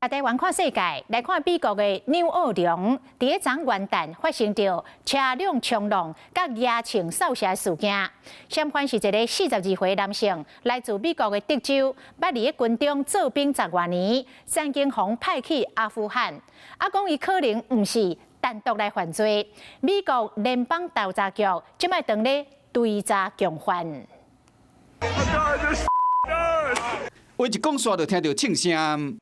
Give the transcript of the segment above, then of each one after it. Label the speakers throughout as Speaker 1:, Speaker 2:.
Speaker 1: 台灣看世界，來看美國的紐奧良，佇咧昨元旦發生著車輛衝撞佮蜈槍掃射事件。嫌犯是一个42歲男性，來自美國的德州，捌佇咧軍中做兵十外年，曾經予派去阿富汗。啊，講伊可能毋是單獨來犯罪。美國聯邦調查局這擺當咧追查共犯。
Speaker 2: 話一講煞就聽著槍聲。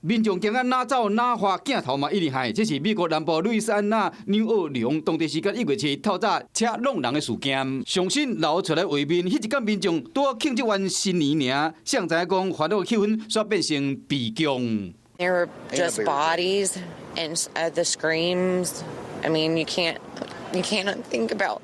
Speaker 2: 民眾驚啊，哪走哪滑，鏡頭嘛一直害。這是美國南部路易斯安那紐奧良當地時間1月7日透早車挵人的事件。上新流出來畫面，彼一工民眾拄好慶祝完新年爾，誰知影講歡樂氣氛煞變成悲劇。
Speaker 3: There were just bodies and the screams. I mean, you can't think about,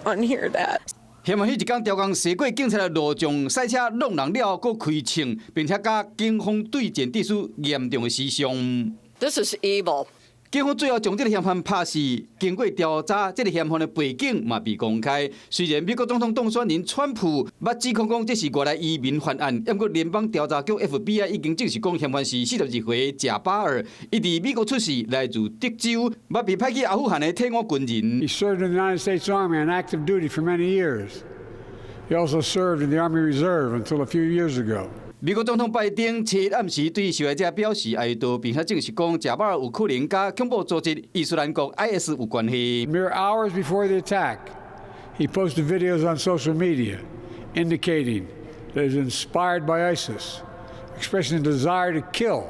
Speaker 3: unhear that.
Speaker 2: 嫌犯彼一工刁工駛過警察的路障，賽車挵人了後，閣開槍，並且佮警方對戰，致使嚴重的死傷。
Speaker 4: This is evil.
Speaker 2: 警方最後將這个嫌犯拍死，經過調查，這个嫌犯的背景嘛被公開。雖然美國總統當選人川普捌指控講這是外來移民犯案，毋過聯邦調查局 FBI 已經證實講嫌犯是42歲賈巴爾，伊佇美國出世，來自德州，捌被派去阿富汗的退伍軍人。
Speaker 5: He served in the United States Army on active duty for many years. He also served in the Army Reserve until a few years ago.
Speaker 2: 美國總統拜登七日暗時對受害者表示哀悼，並且證實講賈巴爾有可能佮恐怖組織伊斯蘭國 IS 有關係。
Speaker 5: Mere hours before the attack, he posted videos on social media indicating that he was inspired by ISIS, expressing a desire to kill.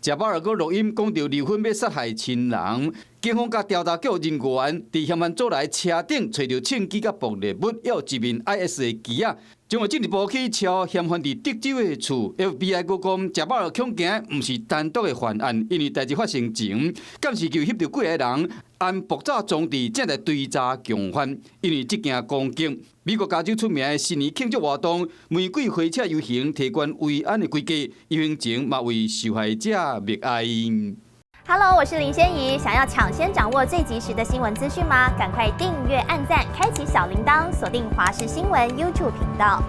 Speaker 2: 賈巴爾閣錄音講著離婚欲殺害親人，警方佮調查局人員佇嫌犯組內車頂揣著槍支佮爆裂物，猶有一面 IS 的旗仔，將會進一步去抄嫌犯佇德州的厝。FBI 閣講，賈巴爾恐驚毋是單獨的犯案，因為代誌發生前，監視器翕著幾個人按爆炸裝置正在追查共犯。因為這件攻擊，美國加州出名的新年慶祝活動玫瑰花車遊行提懸維安的規格，遊行前嘛為受害者默哀。
Speaker 6: Hello，我是林仙怡。想要搶先掌握最及時的新聞資訊嗎？趕快訂閱、按讚、開啟小鈴鐺，鎖定華視新聞 YouTube 頻道。